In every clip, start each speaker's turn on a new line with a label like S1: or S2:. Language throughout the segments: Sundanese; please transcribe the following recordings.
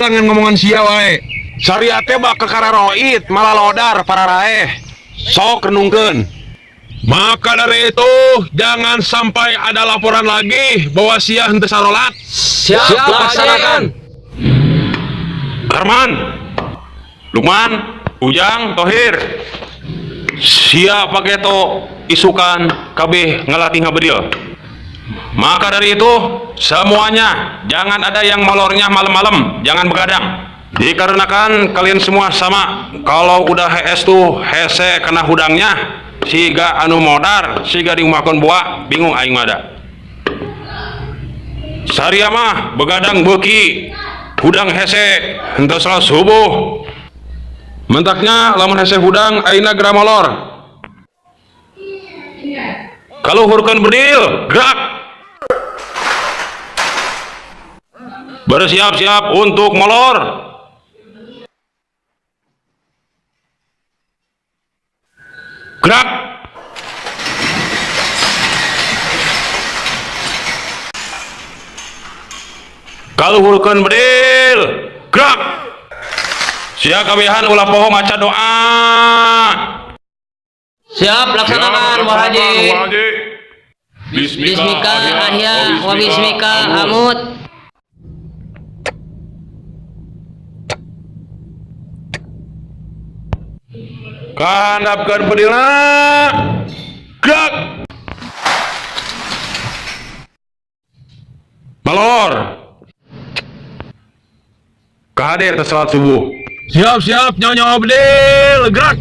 S1: Ngan ngomongan sia wae. Syariate bakal kararoit malah lodar para raeh. Sok renungkeun. Maka dari itu jangan sampai ada laporan lagi bahwa sia henteu sarolat.
S2: Siap, laksanakan.
S1: Arman, Lukman, Ujang, Tohir. Sia paketo isukan kabeh ngelatih ngabedil. Maka dari itu semuanya jangan ada yang molornya malam-malam, jangan begadang. Dikarenakan kalian semua sama, kalau udah HS tuh hese kena hudangnya, siga anu modar, siga diumakeun buah, bingung aing mah. Saria mah begadang beuki, hudang hese henteu salat subuh. Mentaknya lamun hese hudang ayeuna geura molor. Kaluhurkeun bedil, gerak. Bersiap-siap untuk molor. Gerak. Kaluhurkeun bedil, gerak. Sia kabehan ulah poho maca doa.
S2: Siap laksanakan Wah Haji. Bismika ahya wa bismika amut.
S1: Kahandapkeun bedilna. Gerak. Malor. Kahadir teh salat subuh. Siap-siap nyonya bedil, gerak.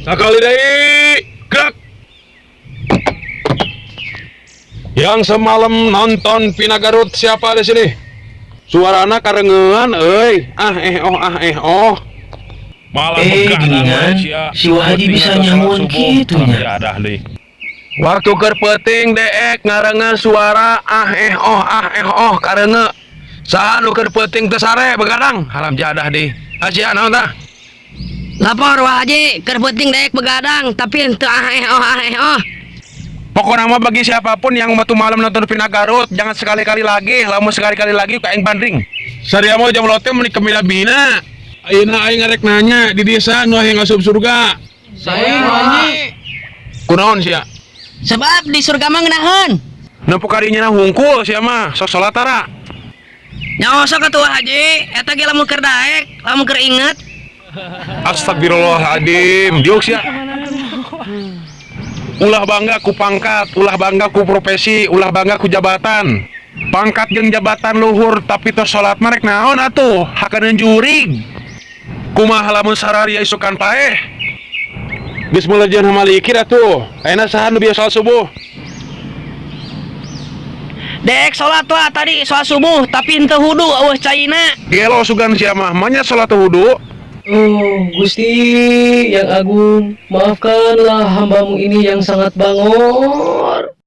S1: Sakali deui, gerak. Yang semalam nonton Vina Garut siapa di sini? Suarana karengean euy. Ah eh oh ah eh oh. Malah
S3: Geningan, si Wahadi bisa nyamun kitu nya.
S1: Waktu keur peuting deek ngarengeun suara ah eh oh karenge. Saha nu keur peuting teu sare begadang, haram jadah deui. Asia naon tah?
S2: Lapor Wah Haji, keur peuting deek begadang tapi henteu ah eh oh ah eh oh.
S1: Pokoknya mah bagi siapapun yang waktu malam nonton Vina Garut, jangan sekali-kali lagi, lamun sekali-kali lagi ka aing bandring. Saria mah jam lote meuni kemila-bina. Ayeuna aing ngarek nanya di desa nu hayang asup surga.
S2: Saya Haji.
S1: Kunaon sia?
S2: Sebab di surga mah ngeunaheun.
S1: Nempo kadinya hungkul sia mah, sok salat tara.
S2: Nyaho sok atuh Haji, eta ge lamun keur daek, lamun keur inget.
S1: Astagfirullahaladzim, diuk sia. Ulah bangga ku pangkat, ulah bangga ku profesi, ulah bangga ku jabatan. Pangkat jeung jabatan luhur tapi tos salat mah rek naon atuh, hakaneun jurig. Kumaha lamun sararia isukan paeh? Geus meuleujeun hamalikir atuh. Ayeuna saha nu biasa salat subuh?
S2: Dek salat lah tadi salat subuh tapi henteu wudu eueuh caina.
S1: Gelo sugan sia mah, manya salat wudu.
S3: Oh, Gusti yang agung, maafkanlah hambamu ini yang sangat bangor.